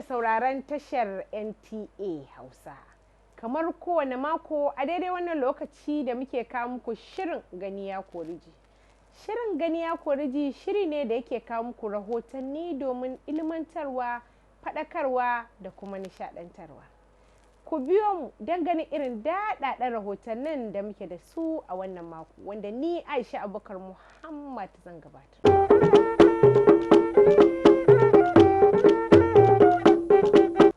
Sauraron tashar NTA Hausa. Kamar kowane mako a daidai wannan lokaci da muke kawo muku shirin Gani Ya Koriji. Shirin Gani Ya Koriji shiri ne da yake kawo muku rahotanni domin ilmantarwa, faɗakarwa da kuma nishaɗantarwa. Ku biyo mu don ganin irin daɗaɗɗen rahotannin da muke da su a wannan mako, wanda ni Aisha Abubakar Muhammad zan gabatar.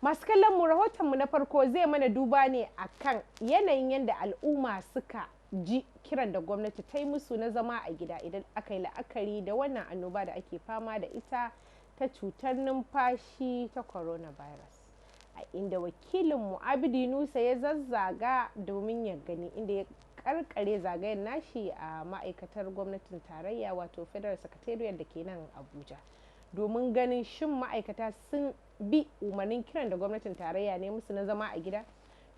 Masu kallon mu, rahotonmu na farko zai mana duba ne akan yanayin yadda al'umma suka ji kiran da gwamnati ta yi musu na zama a gida, idan aka yi la'akari da wannan annoba da ake fama da ita ta cutar numfashi ta coronavirus. A inda wakilinmu Abidi Nusa ya zazzaga domin ya gani, inda ya karkare zagayen nashi a ma'aikatar gwamnatin tarayya, wato Federal Secretariat da ke nan Abuja, domin ganin shin ma'aikata sun bi umarnin kiran da gwamnatin tarayya ne musu na zama a gida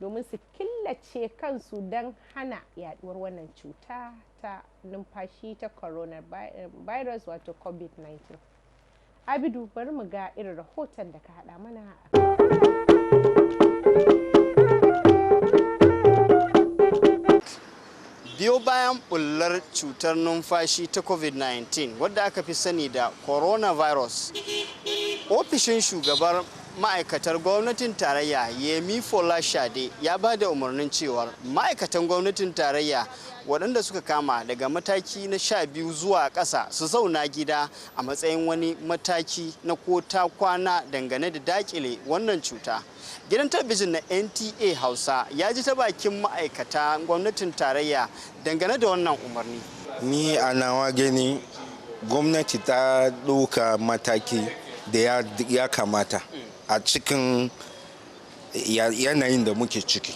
domin su killace kansu don hana yaduwar wannan cuta ta numfashi ta coronavirus, wato COVID-19. Abidu, bari mu ga irin rahoton da ka haɗa mana. Biyo bayan bullar cutar numfashi ta COVID-19, wadda aka fi sani da coronavirus, ofishin shugabar ma'aikatar gwamnatin tarayya, Yemi Folashade, ya ba da umarnin cewar ma'aikatan gwamnatin tarayya waɗanda suka kama daga mataki na 12 zuwa ƙasa su zauna gida a matsayin wani mataki na ko ta kwana dangane da dakile wannan cuta. Gidan talabijin na NTA Hausa ya ji ta bakin ma'aikata gwamnatin tarayya dangane da wannan umarni. Ni a nawa gani, gwamnati ta ɗauka mataki da ya kamata a cikin yanayin da muke ciki,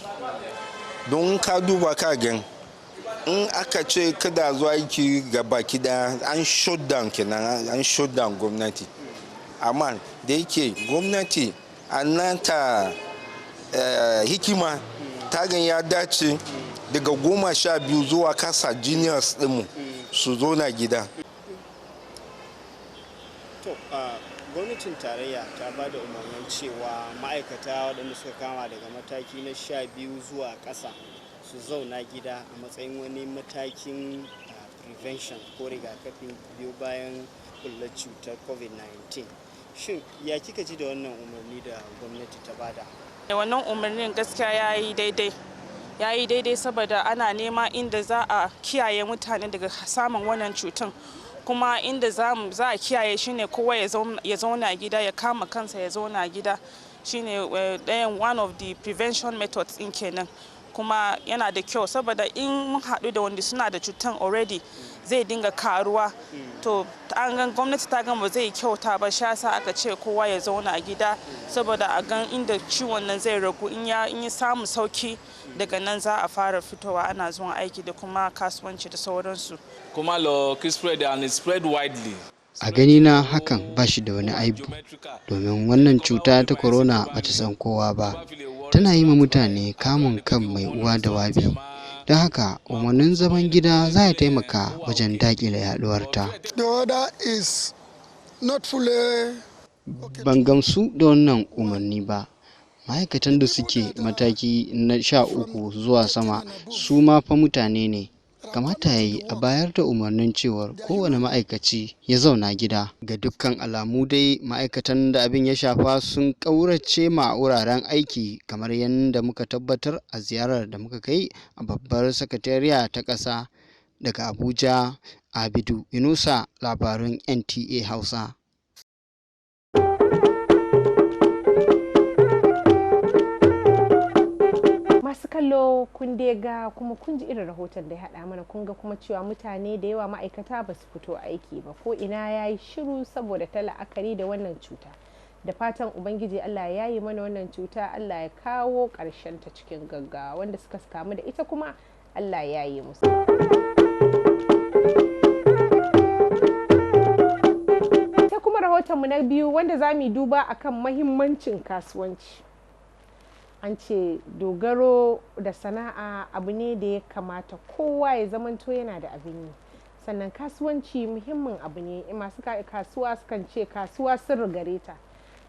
don ka duba ka gan in aka ce kada zuwa aiki ga baki daya, an shut down kenan, an shut down gwamnati. Amma da yake gwamnati a nata hikima ta gan ya dace daga 12 zuwa kasa, juniors dinmu su zo na gida. To, gwamnatin tarayya ta ba da umarnin cewa ma'aikata waɗanda suka kama daga mataki na 12 zuwa ƙasa su zauna gida a matsayin wani matakin prevention ko rigakafin biyo bayan bullar cutar COVID-19. Shin ya kika ji da wannan umarni da gwamnati ta bada? Wannan umarnin gaskiya ya yi daidai, ya yi daidai, saboda ana nema inda za a kiyaye mutane daga samun wannan cutan, kuma inda za a kiyaye shine kowa ya zauna gida, ya kama kansa, ya zauna gida. Shine ɗayan one of the prevention methods in kenan. Kuma yana da kyau, saboda in mun haɗu da wanda suna da cutan already, zai dinga karuwa. To, an gan gwamnati ta gan ba zai kyauta ba, sha sa aka ce kowa ya zauna a gida, saboda a gan inda ciwon nan zai ragu. In ya samu sauki, daga nan za a fara fitowa ana zuwa aiki da kuma kasuwanci da sauransu. Kuma lọ kí spread and it spread widely. A ganina hakan ba shi da wani aibu, domin wannan cuta ta corona ba ta san kowa ba, tana yi ma mutane kamun kan mai uwa da wabi. Don haka umarnin zaman gida za ya taimaka wajen daƙile yaduwarta. The order is not fully Ban gamsu da wannan umarni ba. Ma'aikatan da suke mataki na 13 zuwa sama su ma fa mutane ne. Kamata ya yi a bayar da umarnin cewar kowane ma'aikaci ya zauna gida. Ga dukkan alamu dai, ma'aikatan da abin ya shafa sun ƙaurace ma wuraren aiki, kamar yadda muka tabbatar a ziyarar da muka kai a babbar sakatariya ta ƙasa. Daga Abuja, Abidu Yunusa, labarun NTA Hausa. Masu kallo, kun dai ga kuma kun ji irin rahoton da ya haɗa mana. Kun ga kuma cewa mutane da yawa, ma'aikata, ba su fito aiki ba, ko ina ya yi shiru saboda ta la'akari da wannan cuta. Da fatan Ubangiji Allah ya yi mana wannan cuta, Allah ya kawo ƙarshen ta cikin gaggawa. Wanda suka kamu da ita kuma, Allah ya yi musu. Sai kuma rahotonmu na biyu, wanda za mu yi duba akan mahimmancin kasuwanci. An ce dogaro da sana'a abu ne da ya kamata kowa ya zamanto yana da abin yi. Sannan kasuwanci muhimmin abu ne. Masu kasuwa sukan ce kasuwa sirri gare ta,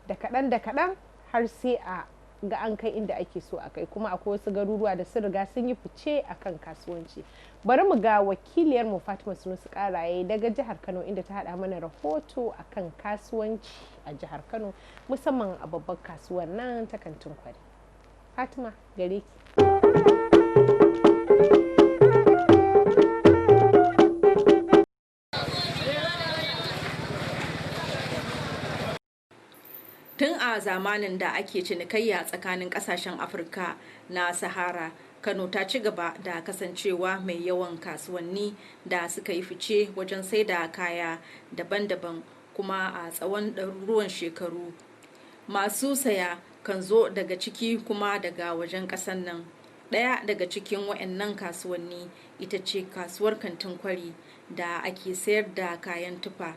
da kaɗan da kaɗan har sai a ga an kai inda ake so a kai. Kuma akwai wasu garuruwa da sun riga sun yi fice akan kasuwanci. Bari mu ga wakiliyar mu Fatima Sunusi Karaye daga jihar Kano, inda ta hada mana rahoto akan kasuwanci a jihar Kano, musamman a babbar kasuwar nan ta Kantin Kwari. Fatima, gare ki. Tun a zamanin da ake cinikayya tsakanin kasashen Afirka na Sahara, Kano ta ci gaba da kasancewa mai yawan kasuwanni da suka yi fice wajen sai da kaya daban-daban, kuma a tsawon ɗaruruwan shekaru masu saya kan zo daga ciki kuma daga wajen ƙasar nan. Ɗaya daga cikin waɗannan kasuwanni ita ce kasuwar Kantin Kwari da ake sayar da kayan tufa.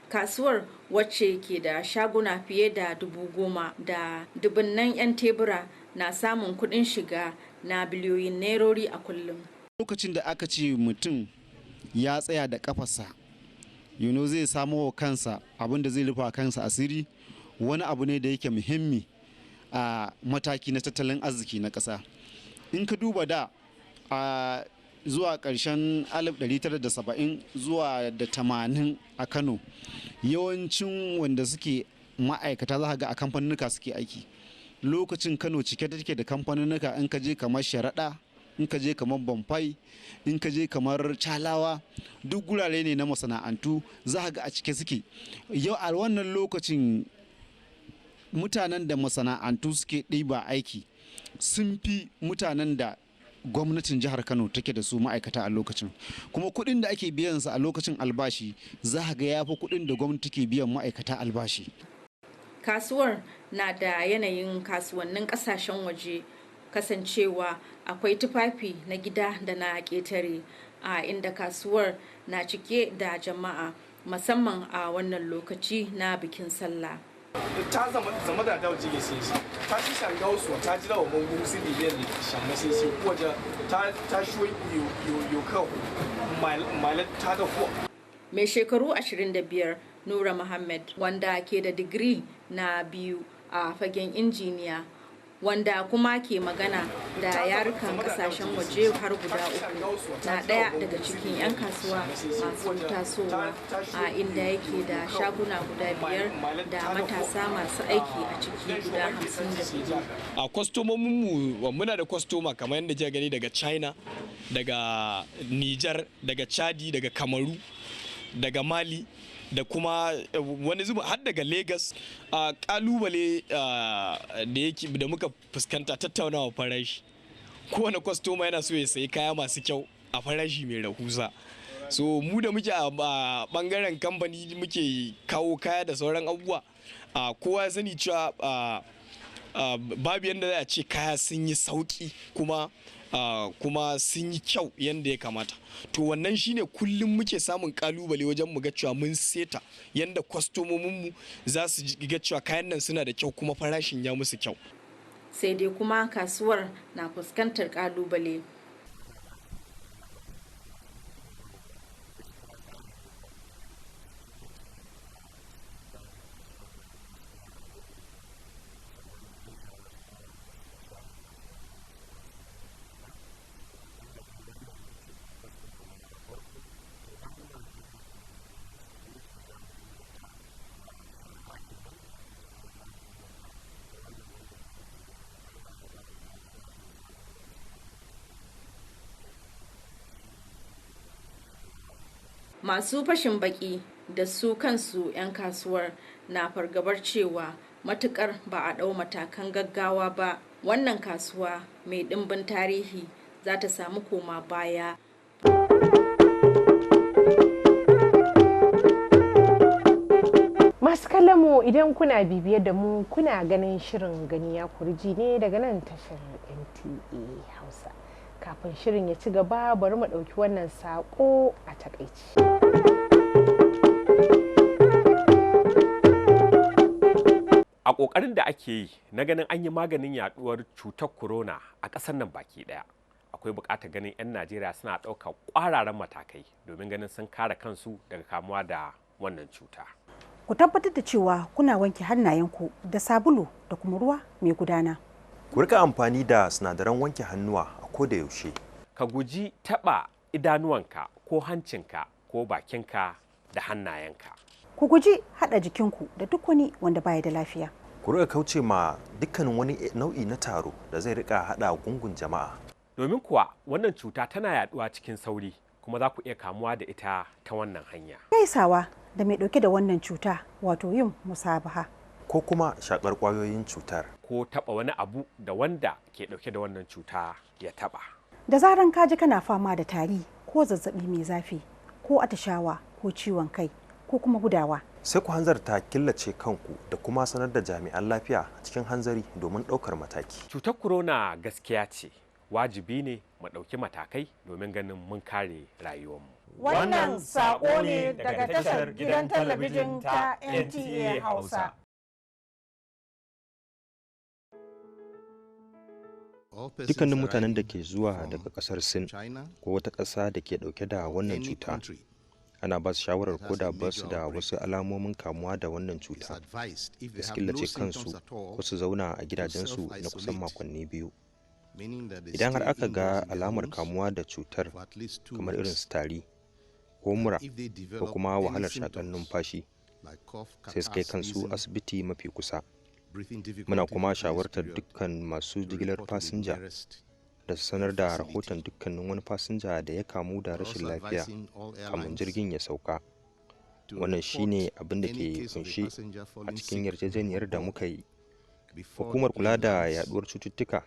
Kasuwar, wacce ke da shaguna fiye da 10,000 da dubunnan 'yan tebura, na samun kuɗin shiga na biliyoyin nairori a kullum. Lokacin da aka ce mutum ya tsaya da kafarsa, zai samo wa kansa abin da zai rufa kansa asiri, wani abu ne da yake muhimmi a mataki na tattalin arziki na ƙasa. In ka duba da a zuwa ƙarshen 1970 zuwa da 80 a Kano, yawancin wanda suke ma'aikata za ga a kamfanunuka suke aiki. Lokacin Kano cike take da kamfanunuka. In ka je kamar Sharaɗa, in ka je kamar Bamfai, in ka je kamar Calawa, duk gurare ne na masana'antu, za ga a cike suke. Yau a wannan lokacin mutanen da masana'antu suke ɗiba aiki sun fi mutanen da gwamnatin jihar Kano take da su ma'aikata a lokacin. Kuma kuɗin da ake biyan su a lokacin albashi, za ga ya fi kuɗin da gwamnati ke biyan ma'aikata albashi. Kasuwar na da yanayin kasuwannin kasashen waje, kasancewa akwai tufafi na gida da na ƙetare, a inda kasuwar na cike da jama'a, musamman a wannan lokaci na bikin sallah. 他怎么得到这个信息？他是想告诉我，他知道我们公司里面什么信息，或者他说有客户买了他的货。 Mai shekaru 25, Nura Muhammad, wanda ke da digiri na biyu a fagen injiniya, wanda kuma ke magana da yarukan kasashen waje har guda uku, na ɗaya daga cikin 'yan kasuwa masu tasowa, a inda yake da shaguna guda biyar da matasa masu aiki a ciki guda 54. A kwastomominmu, muna da kwastoma kamar yadda kika gani daga China, daga Niger, daga Chadi, daga Kamaru, daga Mali, da kuma wani zuba har daga Lagos. A kalubale da yake da muka fuskanta, tattaunawa farashi. Kowane kwastoma yana so ya sayi kaya masu kyau a farashi mai rahusa. So mu da muke a bangaren kamfani muke kawo kaya da sauran abubuwa, kowa ya sani cewa babu yadda za a ce kaya sun yi sauki kuma sun yi kyau yadda ya kamata. To wannan shine kullum muke samun kalubale wajen mu ga cewa mun seta yadda kwastomominmu za su ga cewa kayan nan suna da kyau kuma farashin ya musu kyau. Sai dai kuma kasuwar na fuskantar kalubale. Masu fashin baki da su kansu 'yan kasuwar na fargabar cewa matukar ba a ɗau matakan gaggawa ba, wannan kasuwa mai ɗimbin tarihi za ta samu koma baya. Masu kallon mu, idan kuna bibiyar da mu, kuna ganin shirin Gani Ya Kurji ne daga nan tashar NTA Hausa. Kafin shirin ya ci gaba, bari mu ɗauki wannan saƙo a takaici. A ƙoƙarin da ake yi na ganin an yi maganin yaduwar cutar corona a ƙasar nan baki ɗaya, akwai buƙatar ganin 'yan Najeriya suna ɗaukar ƙwararan matakai domin ganin sun kare kansu daga kamuwa da wannan cuta. Ku tabbatar da cewa kuna wanke hannayenku da sabulu da kuma ruwa mai gudana. Ku rika amfani da sinadaran wanke hannuwa a koda yaushe. Ka guji taɓa idanuwanka ko hancinka ko bakinka da hannayenka. Ku guji haɗa jikinku da duk wani wanda baya da lafiya. Ku rika kauce ma dukkanin wani nau'i na taro da zai rika haɗa gungun jama'a. Domin kuwa wannan cuta tana yaduwa cikin sauri, kuma za ku iya kamuwa da ita ta wannan hanya. Gaisawa da mai ɗauke da wannan cuta, wato yin musabaha. Ko kuma shakar ƙwayoyin cutar. Ko taɓa wani abu da wanda ke ɗauke da wannan cuta ya taɓa. Da zaran ka ji kana fama da tari ko zazzabi mai zafi ko atishawa ko ciwon kai ko kuma gudawa, sai ku hanzarta killace kanku da kuma sanar da jami'an lafiya cikin hanzari domin ɗaukar mataki. Cutar corona gaskiya ce, wajibi ne mu ɗauki matakai domin ganin mun kare rayuwarmu. Wannan saƙo ne daga tashar gidan talabijin ta NTA Hausa. Dukkanin mutanen da ke zuwa daga kasar Sin ko wata ƙasa da ke ɗauke da wannan cuta, ana ba su shawarar koda ba su da wasu alamomin kamuwa da wannan cuta, da su killace kansu ko su zauna a gidajensu na kusan makonni 2. Idan har aka ga alamar kamuwa da cutar, kamar irin su tari ko mura ko kuma wahalar shakar numfashi, sai su kai kansu asibiti mafi kusa. Muna kuma shawartar dukkan masu jigilar fasinja da su sanar da rahoton dukkanin wani fasinja da ya kamu da rashin lafiya kamun jirgin ya sauka. Wannan shine abin da ke kunshi a cikin yarjejeniyar da muka yi. Hukumar kula da yaduwar cututtuka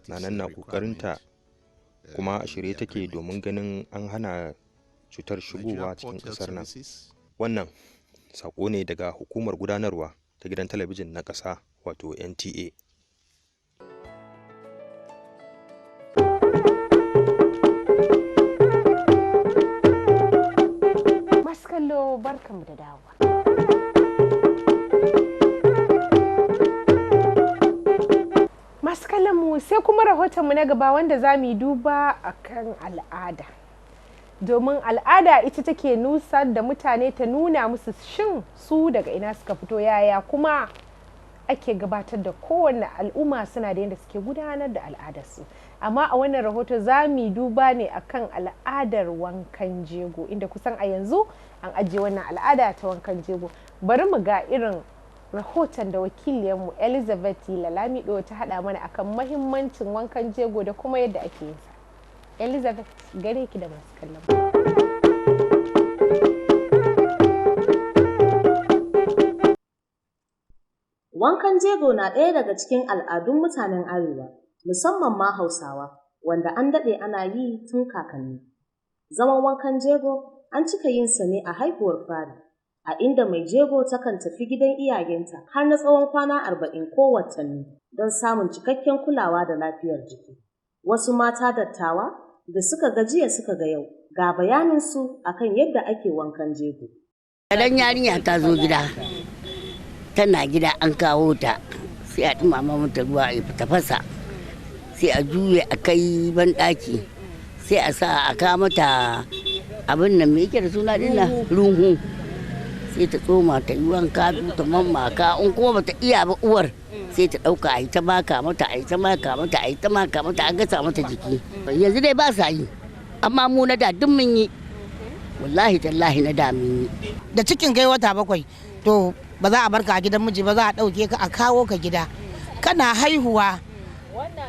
na nan na kokarinta, kuma a shirye take domin ganin an hana cutar shigowa cikin kasar nan. Wannan sako ne daga hukumar gudanarwa ta gidan talabijin na ƙasa, wato NTA. Masu kallo, barkanmu da dawowa. Masu kallon mu, sai kuma rahotonmu na gaba wanda za mu yi duba akan al'ada. Domin al'ada ita take nusar da mutane, ta nuna musu shin su daga ina suka fito, yaya kuma ake gabatar da kowanne al'umma, suna da yadda suke gudanar da al'adarsu. Amma a wannan rahoto za mu yi duba ne akan al'adar wankan jego, inda kusan a yanzu an ajiye wannan al'ada ta wankan jego. Bari mu ga irin rahoton da wakiliyarmu Elizabeth Lalamido ta haɗa mana akan mahimmancin wankan jego da kuma yadda ake yin sa. Elizabeth, gare ki da masu kallon. Wankan jego na ɗaya daga cikin al'adun mutanen Arewa, musamman ma Hausawa, wanda an daɗe ana yi tun kakanni. Zaman wankan jego an cika yin sa ne a haihuwar fari, a inda mai jego takan tafi gidan iyayenta har na tsawon kwana 40 ko watanni don samun cikakken kulawa da lafiyar jiki. Wasu mata dattawa da suka ga jiya suka ga yau, ga bayaninsu akan yadda ake wankan jego. Idan yarinya ta zo gida, tana gida an kawo ta, sai a ɗumama mata ruwa a tafasa, sai a juye a kai banɗaki, sai a sa a kawo mata abin nan mai yake da suna dinna runhu, sai ta tsoma ta yi wanka ta mamaka. In kuma bata iya ba, uwar sai ta ɗauka a yi ta maka mata, a yi ta maka mata, a yi ta maka mata, a gasa mata jiki. Yanzu dai ba sa yi, amma mu na da duk mun yi, wallahi tallahi na da mun yi. Da cikin kai wata 7, to ba za a barka a gidan miji ba, za a ɗauke ka a kawo ka gida. Kana haihuwa,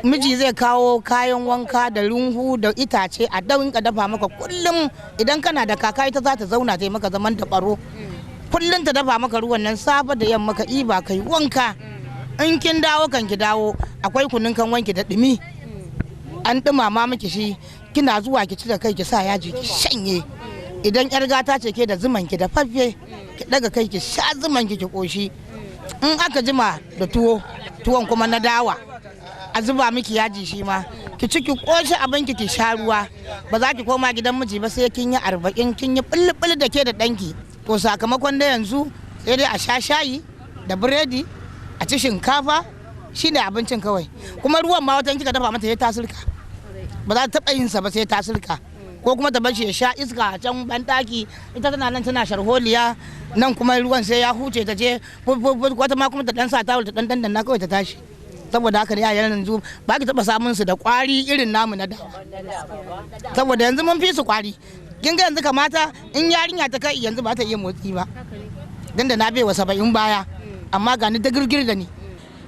miji zai kawo kayan wanka da runhu da itace a dinka dafa maka kullum. Idan kana da kaka, ita za ta zauna ta yi maka zaman da baro kullum, ta dafa maka ruwan nan safe da yamma, ka iba kai wanka. In kin dawo, kan ki dawo akwai kunun kan wanki da dumi an dumama miki shi. Kina zuwa ki ci da kai, ki sa yaji ki shanye. Idan yar gata ce ke, da zuman ki da faffe, ki daga kai ki sha zuman ki, ki koshi. In aka jima da tuwo, tuwon kuma na dawa, a zuba miki yaji shi ma, ki ci ki koshi abin ki, ki sha ruwa. Ba za ki koma gidan miji ba sai kin yi 40, kin yi bulbul da ke da danki. To sakamakon da yanzu sai dai a sha shayi da biredi, a ci shinkafa, shine abincin kawai. Kuma ruwan ma wata kika dafa mata ya ta sulka, ba za ta taɓa yin sa ba sai ta sulka. Ko kuma ta bashi ya sha iska a can banɗaki, ita tana nan tana sharholiya, nan kuma ruwan sai ya huce ta ce wata ma kuma ta dan sa tawul ta dan dandanna kawai ta tashi. Saboda haka ne yaran yanzu ba ki taba samun su da kwari irin namu na da, saboda yanzu mun fi su kwari. Kin ga yanzu kamata in yarinya ta kai yanzu ba ta iya motsi ba, dan da na bai wa 70 baya, amma ga ni da girgir da ni.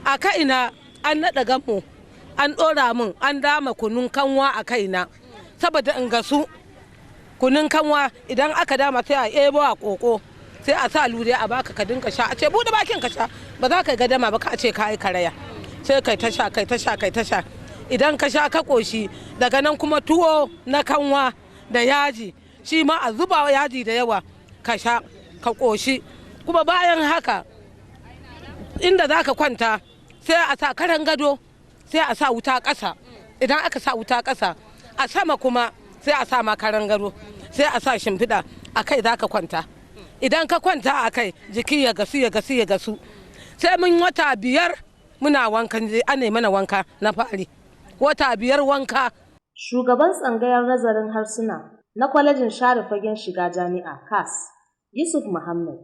A kaina an naɗa gamo, an ɗora min, an dama kunun kanwa a kaina saboda in gasu. Kunun kanwa idan aka dama sai a ebo a koko, sai a sa lure a baka ka dinka sha, a ce bude bakin ka sha, ba za ka ga dama ba, ka ce ka yi karaya, sai kai ta sha, kai ta sha, kai ta sha. Idan ka sha ka koshi, daga nan kuma tuwo na kanwa da yaji, shi ma a zuba yaji da yawa, ka sha ka koshi. Kuma bayan haka inda za ka kwanta sai a sa karan gado, sai a sa wuta ƙasa. Idan aka sa wuta ƙasa, a sama kuma sai a sa makaran gado, sai a sa shimfiɗa a kai, za ka kwanta. Idan ka kwanta a kai, jiki ya gasu, ya gasu, ya gasu. Sai mun wata 5 muna wankan, ana mana wanka na fari, wata 5 wanka. Shugaban tsangayar nazarin harsuna na kwalejin share fagen shiga jami'a CAS, Yusuf Muhammad,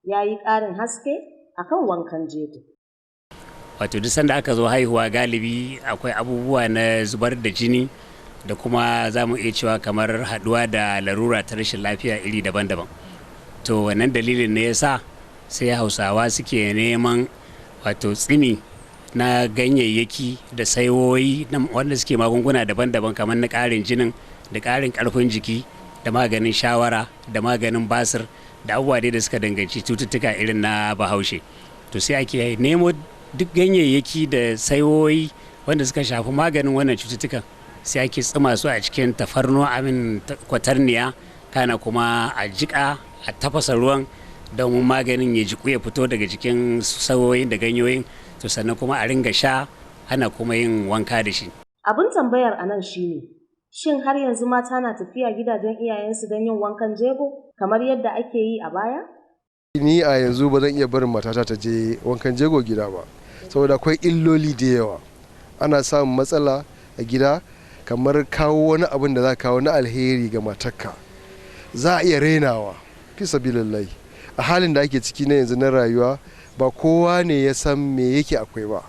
ya yi ƙarin haske akan wankan jego. Wato duk sanda aka zo haihuwa, galibi akwai abubuwa na zubar da jini da kuma za mu iya cewa kamar haduwa da larura ta rashin lafiya iri daban-daban. To wannan dalilin ne yasa sai Hausawa suke neman wato tsimi na ganyayyaki da saiwoyi wanda suke magunguna daban-daban, kamar na ƙarin jinin da ƙarin ƙarfin jiki da maganin shawara da maganin basir da abubuwa dai da suka danganci cututtuka irin na Bahaushe. To sai ake nemo duk ganyayyaki da saiwoyi wanda suka shafi maganin wannan cututtukan, sai ake tsima su a cikin tafarnuwa, amin kwatarniya, kana kuma a jiƙa, a tafasa ruwan don maganin ya jiku, ya fito daga jikin saiwoyin da ganyoyin. To sannan kuma a ringa sha, ana kuma yin wanka da shi. Abin tambayar a nan shine, shin har yanzu mata na tafiya gidajen iyayensu don yin wankan jego kamar yadda ake yi a baya? Ni a yanzu ba zan iya barin matata ta je wankan jego gida ba, saboda akwai illoli da yawa. Ana samun matsala a gida, kamar kawo wani abin da za kawo na alheri ga matarka za a iya rainawa, fi sabilillahi. A halin da ake ciki na yanzu na rayuwa, ba kowa ne ya san me yake akwai ba,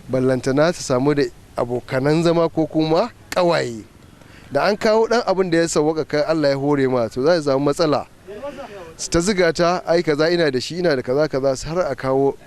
ballantana ta samu da abokanan zama ko kuma ƙawaye da an kawo dan abin da ya sauwaka kai Allah ya hore ma, to za a samu matsala, su ta ziga ta, ai kaza ina da shi, ina da kaza kaza, har a kawo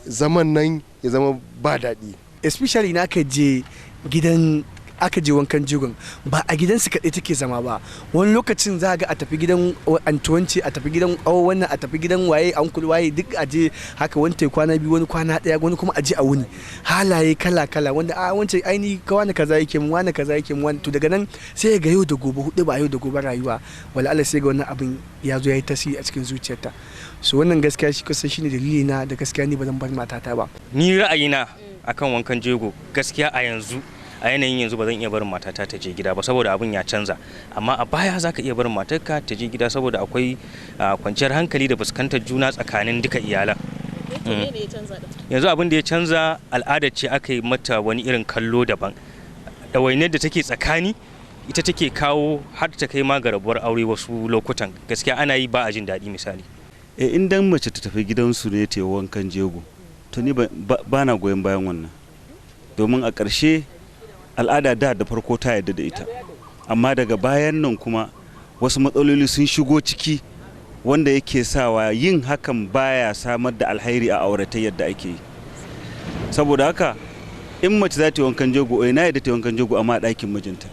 zaman nan ya zama ba daɗi. Especially na ka je gidan aka je wankan jigon, ba a gidansu kaɗai take zama ba. Wani lokacin za ga a tafi gidan antuwanci, a tafi gidan awo wannan, a tafi gidan waye, uncle waye, duk a je haka. Wani tai kwana 2, wani kwana 1, wani kuma a je a wuni. Halaye kala kala, wanda a wancan aini ka wani kaza yake mu, wani kaza yake mu, wani. To daga nan sai ga yau da gobe hudu ba yau da gobe rayuwa, wala Allah, sai ga wannan abin ya zo ya yi tasiri a cikin zuciyarta. So wannan gaskiya shi kusan shine dalili na da gaskiya ni ba zan bar matata ba. Ni ra'ayina akan wankan jego, gaskiya a yanzu, a yanayin yanzu, ba zan iya barin matata ta je gida ba, saboda abin ya canza. Amma a baya za ka iya barin matarka ta je gida, saboda akwai kwanciyar hankali da fuskantar juna tsakanin duka iyalan. Yanzu abin da ya canza, al'adar ce aka yi mata wani irin kallo daban. Ɗawainiyar da take tsakani ita take kawo har ta kai ma ga rabuwar aure. Wasu lokutan gaskiya ana yi ba a jin daɗi, misali. In dan mace ta tafi gidansu ne ta yi wankan jego, to ni ba na goyon bayan wannan, domin a ƙarshe al'ada da farko ta yarda da ita, amma daga bayan nan kuma wasu matsaloli sun shigo ciki wanda yake sawa yin hakan baya samar da alhairi a auratayyar da ake yi. Saboda haka in mace za ta yi wankan jego, na yadda ta yi wankan jego, amma a ɗakin mijinta.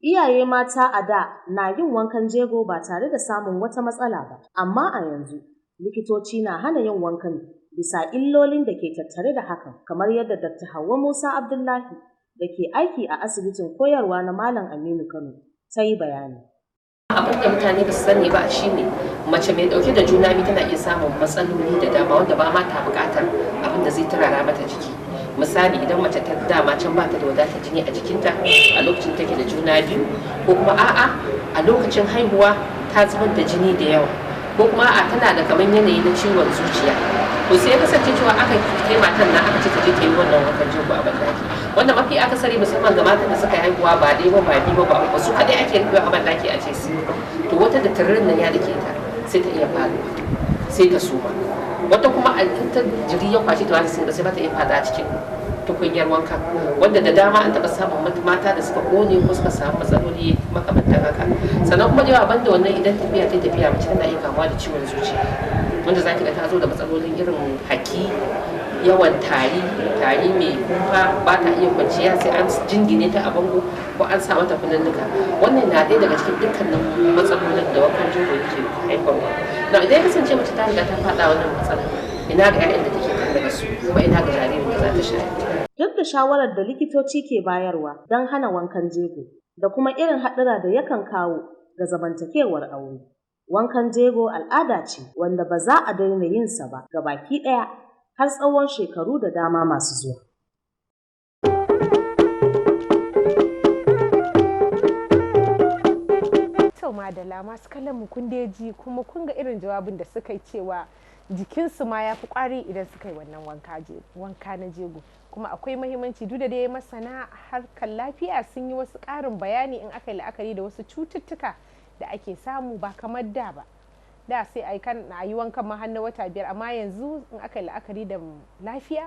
Iyaye mata a da na yin wankan jego ba tare da samun wata matsala ba, amma a yanzu likitoci na hana yin wankan bisa illolin da ke tattare da hakan, kamar yadda Dr. Hauwa Musa Abdullahi da ke aiki a asibitin koyarwa na Malam Aminu Kano ta yi bayani. Abin da mutane ba su sani ba shine mace mai dauke da juna biyu tana iya samun matsaloli da dama wanda ba ma ta bukatar abin da zai turara mata jiki. Misali, idan mace ta dama can ba ta da wadatar jini a jikinta a lokacin take da juna biyu, ko kuma a'a, a lokacin haihuwa ta zubar da jini da yawa, ko kuma a'a, tana da kamar yanayi na ciwon zuciya, to sai ya kasance cewa aka kai matan nan aka ce ta je ta yi wannan wankan jego a bandaki. Wanda mafi akasari, musamman ga matan da suka yi haihuwa ba ɗaya ba, ba biyu ba, ba uku, su kaɗai ake rufewa a banɗaki a ce su. To, wata da tururin nan ya dake ta, sai ta iya faɗuwa, sai ta suma. Wata kuma a ta jiri ya kwashe ta, wata sai ba ta iya fada cikin tukunyar wanka, wanda da dama an taɓa samun mata da suka kone ko suka samu matsaloli makamantan haka. Sannan kuma da yawa, banda wannan, idan tafiya ta tafiya, mace tana iya kamuwa da ciwon zuciya, wanda za ki ga ta zo da matsalolin irin haki, yawan tari, tari mai kumfa, ba ta iya kwanciya sai an jingine ta a bango ko an sa mata fulalluka. Wannan na ɗaya daga cikin dukkanin matsalolin da wankan jego yake haifarwa. Na idan ya kasance mace ta riga ta faɗa wannan matsala, ina ga 'ya'yan da take tare da su, kuma ina ga jaririn da za ta shayar? Duk da shawarar da likitoci ke bayarwa don hana wankan jego da kuma irin haɗura da yakan kawo ga zamantakewar aure, wankan jego al'ada ce wanda ba za a daina yin sa ba ga baki ɗaya har tsawon shekaru da dama masu zuwa. To madalla, masu kallon mu, kun dai ji kuma kun ga irin jawabin da suka yi cewa jikinsu ma ya fi kwari idan suka yi wannan wanka na jego. Kuma akwai mahimmanci, duk da dai masana harkar lafiya sun yi wasu ƙarin bayani in aka yi la'akari da wasu cututtuka da ake samu ba kamar da ba. Da sai a kan a yi wankan ma har na wata 5, amma yanzu in aka yi la'akari da lafiya,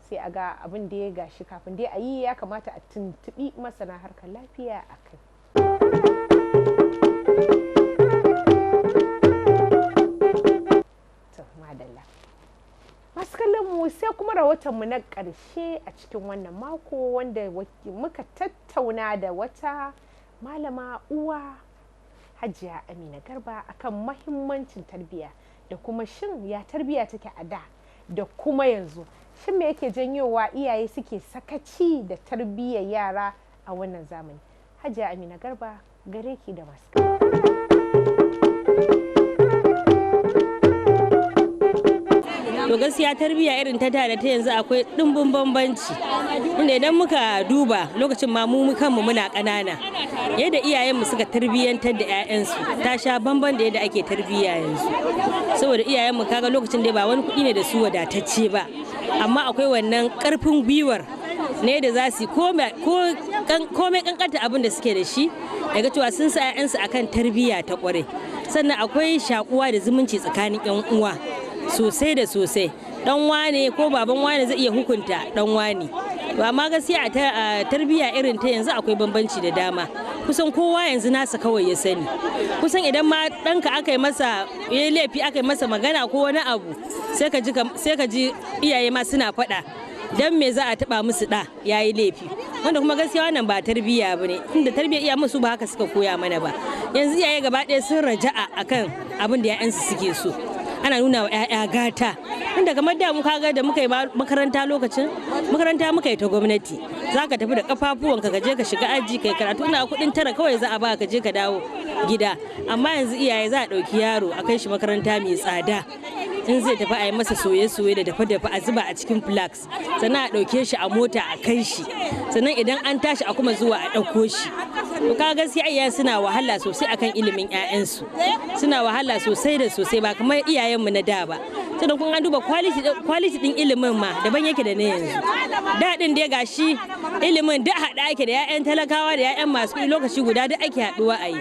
sai a ga abin da ya gashi. Kafin dai a yi, ya kamata a tuntuɓi masana harkar lafiya a kai. To madalla, masu kallon mu, sai kuma rahoton mu na ƙarshe a cikin wannan mako, wanda muka tattauna da wata malama uwa, Hajiya Amina Garba, akan mahimmancin tarbiyya da kuma shin ya tarbiyya take a da da kuma yanzu, shin me yake janyowa iyaye suke sakaci da tarbiyyar yara a wannan zamani. Hajiya Amina Garba, gare ki da masu. To, gaskiya tarbiyya irin ta da da ta yanzu akwai ɗimbin bambanci, inda idan muka duba lokacin ma mu kanmu muna ƙanana, yadda iyayenmu suka tarbiyyantar da 'ya'yansu ta sha bamban da yadda ake tarbiyya yanzu. Saboda iyayenmu, kaga lokacin da ba wani kuɗi ne da su wadatacce ba, amma akwai wannan ƙarfin gwiwar ne da za su komai kankanta abin da suke da shi, daga cewa sun sa 'ya'yansu akan tarbiyya ta kware. Sannan akwai shakuwa da zumunci tsakanin 'yan uwa sosai da sosai. Dan wane ko baban wane zai iya hukunta dan wane. To, amma gaskiya a tarbiyya irin ta yanzu akwai bambanci da dama. Kusan kowa yanzu nasa kawai ya sani. Kusan idan ma ɗanka aka yi masa ya laifi, aka yi masa magana ko wani abu, sai ka ji iyaye ma suna faɗa, dan me za a taba musu da yayi laifi? Wanda kuma gaskiya wannan ba tarbiyya ba ne, tunda tarbiyyar iya musu ba haka suka koya mana ba. Yanzu iyaye gaba ɗaya sun raja'a akan abin da 'ya'yansu suke so. Ana nuna wa 'ya'ya gata, inda kamar da mu, kaga da muka yi makaranta, lokacin makaranta muka yi ta gwamnati, za ka tafi da kafafuwanka ka je ka shiga aji kai karatu. Ina kuɗin tara kawai za a ba ka, je ka dawo gida. Amma yanzu iyaye za a ɗauki yaro a kai shi makaranta mai tsada, in zai tafi a yi masa soye-soye da dafe-dafe a zuba a cikin flask, sannan a ɗauke shi a mota a kai shi, sannan idan an tashi a kuma zuwa a ɗauko shi. To, ka gaskiya iyaye suna wahala sosai akan ilimin 'ya'yansu, suna wahala sosai da sosai, ba kamar iyayenmu na da ba. Sannan kun an duba quality din ilimin ma daban yake da na yanzu. Da din dai gashi ilimin duk haɗa ake, da 'ya'yan talakawa da 'ya'yan masu kuɗi lokaci guda duk ake haɗuwa a yi.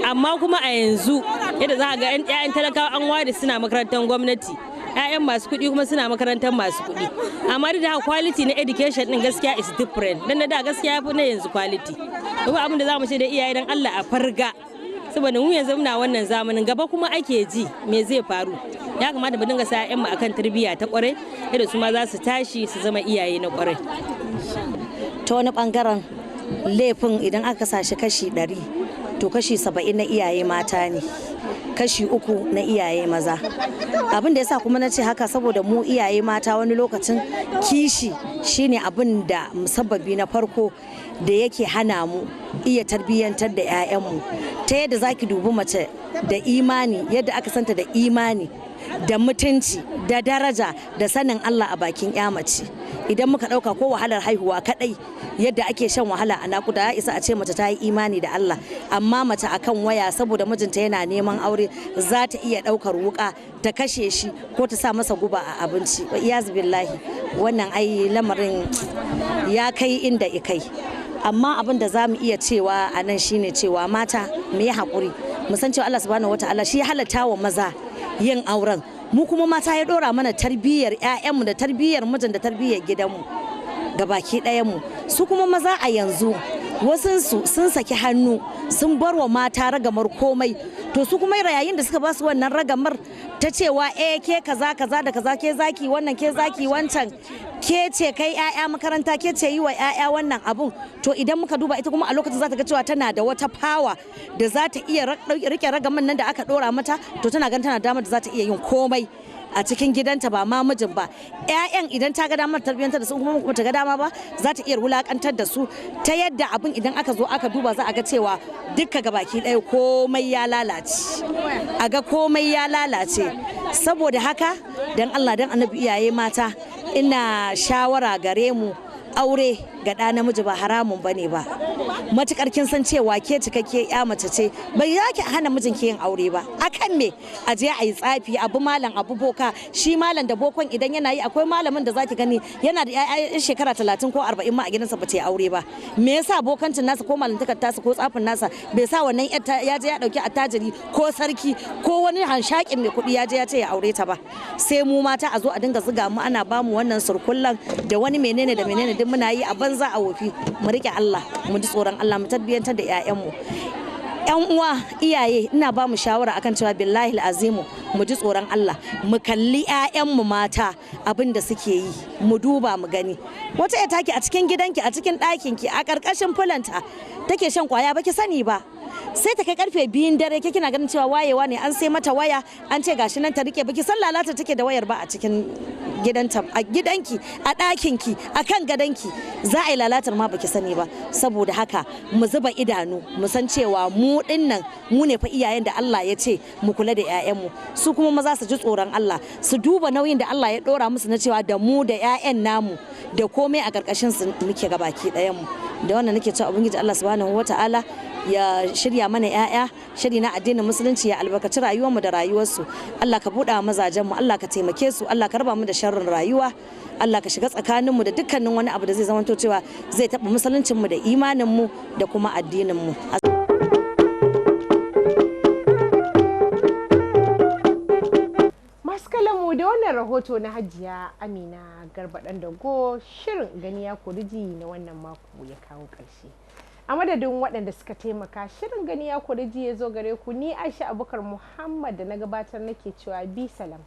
Amma kuma a yanzu yadda za a ga 'ya'yan talakawa an ware suna makarantar gwamnati, 'ya'yan masu kuɗi kuma suna makarantar masu kuɗi, amma duk da haka quality na education din gaskiya is different, dan na da gaskiya yafi na yanzu quality. Kuma abin da za mu ce da iyaye, dan Allah a farga, saboda mu yanzu muna wannan zamanin, gaba kuma ake ji me zai faru. Ya kamata mu dinga sa 'ya'yanmu akan tarbiyya ta kwarai, yadda su ma za su tashi su zama iyaye na kwarai. Ta wani bangaren laifin, idan aka sa shi kashi 100, to kashi 70 na iyaye mata ne, kashi 3 na iyaye maza. Abin da yasa kuma na ce haka, saboda mu iyaye mata wani lokacin kishi shine abin da musabbabi na farko da yake hana mu iya tarbiyyantar da 'ya'yanmu. Ta yadda zaki dubi mace da imani, yadda aka santa da imani, Da mutunci da daraja da sanin Allah a bakin ya mace. Idan muka ɗauka ko wahalar haihuwa kaɗai, yadda ake shan wahala a nakuda, ya isa a ce mace ta yi imani da Allah. Amma mace akan waya, saboda mijinta yana neman aure, za ta iya ɗaukar wuka ta kashe shi ko ta sa masa guba a abinci. Wa iyaz billahi, wannan ai lamarin ya kai inda ikai. Amma abin da za mu iya cewa a nan shine cewa mata mu yi haƙuri, mu san cewa Allah subhanahu wataala shi ya halatta wa maza yin auren, mu kuma mata ya dora mana tarbiyyar 'ya'yanmu da tarbiyyar mijin da tarbiyyar gidanmu gabaki ɗayanmu. Su kuma maza a yanzu, wasunsu sun saki hannu, sun bar wa mata ragamar komai. To su kuma yayin da suka ba su wannan ragamar ta cewa eh, ke kaza kaza da kaza, ke zaki wannan, ke zaki wancan, ke ce kai 'ya'ya makaranta, ke ce yi wa 'ya'ya wannan abun, to idan muka duba ita kuma a lokacin za ta ga cewa tana da wata power da za ta iya rike ragaman nan da aka dora mata. To tana ganin tana damar da za ta iya yin komai a cikin gidanta, ba ma mijin ba, 'ya'yan. Idan ta ga damar tarbiyyantar da su, kuma ba ta ga dama ba, za ta iya wulakantar da su, ta yadda abin idan aka zo aka duba za a ga cewa dukka gabaki ɗaya komai ya lalace, a ga komai ya lalace. Saboda haka, dan Allah dan Annabi, iyaye mata, ina shawara gare mu, aure ga ɗa namiji ba haramun ba ne ba, matukar kin san cewa ke cikakke ya mace ce. Bai za ki hana mijinki yin aure ba. Akan me a je a yi tsafi, abu malam, abu boka? Shi malam da bokon idan yana yi, akwai malamin da zaki gani yana da 'ya'ya shekara 30 ko 40 ma a gidansa, ba ta yi aure ba. Me yasa bokancin nasa ko malantakar tasa ko tsafin nasa bai sa wannan ya je ya dauki attajiri ko sarki ko wani hanshakin mai kuɗi ya je ya ce ya aure ta ba? Sai mu mata a zo a dinga zuga mu, ana bamu wannan surkullan da wani menene da menene, duk muna yi a banza a wofi. Mu rike Allah, mu ji tsoron Allah, mu tarbiyyantar da 'ya'yanmu. Yan uwa iyaye, ina ba mu shawara akan cewa billahi azimu, mu ji tsoron Allah, mu kalli 'ya'yanmu mata, abin da suke yi, mu duba mu gani. Wata ya take a cikin gidanki, a cikin ɗakinki, a ƙarƙashin fulanta take shan kwaya, baki sani ba, sai ta kai karfe 2n dare. Ke kina ganin cewa wayewa ne, an sai mata waya, an ce gashi nan ta rike, baki san lalata take da wayar ba. A cikin gidanta, a gidanki, a ɗakinki, a kan gadonki za a yi lalatar ma baki sani ba. Saboda haka mu zuba idanu, mu san cewa mu dinnan mu ne fa iyayen da Allah ya ce mu kula da 'ya'yanmu. Su kuma maza su ji tsoron Allah, su duba nauyin da Allah ya dora musu na cewa da mu da 'ya'yan namu da komai a ƙarƙashin su muke gabaki ɗayan mu. Da wannan nake cewa Ubangiji Allah subhanahu wata'ala ya shirya mana 'ya'ya shiri na addinin Musulunci, ya albarkaci rayuwarmu da rayuwarsu. Allah ka buɗa mazajen mu, Allah ka taimake su, Allah ka raba mu da sharrin rayuwa, Allah ka shiga tsakaninmu da dukkanin wani abu da zai zamanto cewa zai taɓa musuluncinmu da imaninmu da kuma addininmu. Masu mu, da wannan rahoto na Hajiya Amina Garba Ɗan Dago, shirin Gani Ya Koriji na wannan mako ya kawo ƙarshe. A madadin waɗanda suka taimaka shirin Gani Ya Koriji ya zo gare ku, ni Aisha Abubakar Muhammad da na gabatar nake cewa bi salam.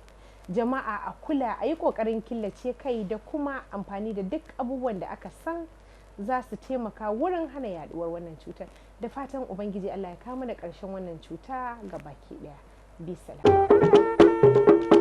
Jama'a, a kula, a yi ƙoƙarin killace kai da kuma amfani da duk abubuwan da aka san za su taimaka wurin hana yaduwar wannan cutar. Da fatan Ubangiji Allah ya kama da ƙarshen wannan cuta ga baki ɗaya. Bi salam.